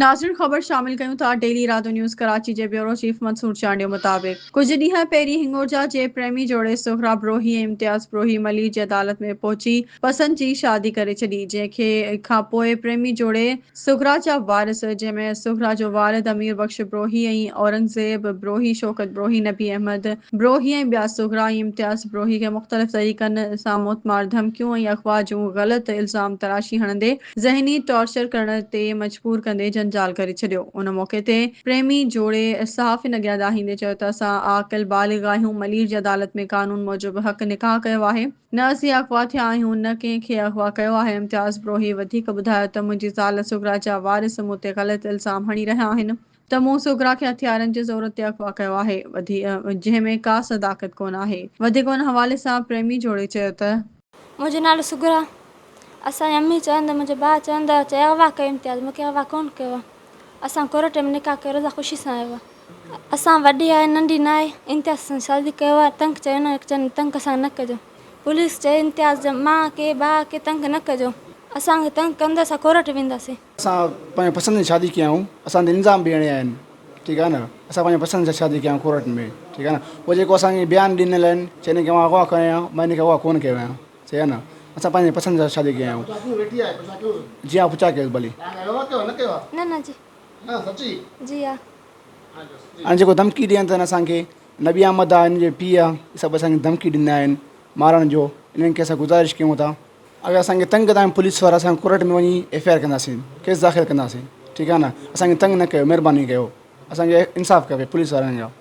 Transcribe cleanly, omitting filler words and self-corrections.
ناظرين خبر شامل ڪيون ٿا ڊيلي ارادو نيوز ڪراچي جي بيورو چيف منصور چانڊيو مطابق ڪجهه ڏينهن پهرين هنڱورجا جي پريمي جوڙي سهراب بروهي ۽ امتياز بروهي ملير جي عدالت ۾ پهچي پسند جي شادي ڪري ڇڏي جنهن کي کان پوء پريمي جوڙي صغريٰ جا وارث جنهن ۾ صغريٰ جو والد امير بخش بروهي ۽ اورنگزيب بروهي شوڪت بروهي نبي احمد بروهي ۽ ٻيا صغريٰ ۽ امتياز بروهي کي مختلف طريقن سان موتمار ڌمڪيون ۽ اغوا جون غلط الزام تراشي هڻندي ذهني ٽارچر ڪرڻ تي مجبور ڪندي جنجال ڪري ڇڏيو. ان موقعي تي پريمي جوڙي صحافين اڳيان دانهيندي چيو ته اسان عاقل بالغ آهيون، ملير جي عدالت ۾ قانون موجب حق نڪاح ڪيو آهي، نه اسين اغوا ٿيا آهيون نه ڪنهن کي اغوا ڪيو آهي. امتياز بروهي وڌيڪ ٻڌايو ته منهنجي زال صغريٰ جا وارث مون تي غلط الزام هڻي رهيا آهن ته مون صغريٰ کي هٿيارن جي زور تي اغوا ڪيو آهي جنهن ۾ ڪا صداقت ڪونه آهي. وڌيڪ ان حوالي سان پريمي جوڙي چيو ته. منهنجو نالو صغريٰ. اسان جي امي چوندي منهنجو ڀاء چوندو هو چئي اغوا ڪيو امتياز مون کي اغوا ڪونه ڪيو آهي اسان ڪورٽ ۾ نڪاح ڪيو رضا خوشي سان آيو آهي اسان وڏي آهي ننڍي نه آهي امتياز سان شادي ڪيو آهي تنگ چيو نه چون تنگ اسان نه ڪجو پوليس چئي امتياز جي ماء کي ڀاء کي تنگ نه ڪجو اسان کي تنگ ڪندو اسان ڪورٽ وينداسين. اسان پنهنجي پسند جي شادي ڪيائون اسان تي الزام به هڻيا آهن ٺيڪ آهي نه اسان پنهنجي پسند سان شادي ڪيائون ڪورٽ ۾ ٺيڪ آهي نه پوء جيڪو اسان کي بيان ڏنل آهن چي هن کي مان اغوا ڪيو آهيان مان هن کي اغوا ڪونه ڪيو آهيان صحيح آهي نه اسان پنهنجي پسند سان شادي ڪيا آهيون جي ها پڇا ڪيوس ڀلي. نه نه جي جي ها. هاڻي جيڪو ڌمڪي ڏين ٿا اسان کي نبي احمد آهي هن جو پيء آهي سڀ اسان کي ڌمڪي ڏيندا آهن مارڻ جو انهن کي اسان گذارش ڪيون ٿا اگر اسان کي تنگ ڪندا آهن پوليس وارا اسان ڪورٽ ۾ وڃي ايف I R ڪنداسين ڪيس داخل ڪنداسين ٺيڪ آهي نه اسان کي تنگ نه ڪيو مهرباني ڪيو اسان کي انصاف کپي پوليس وارن جو.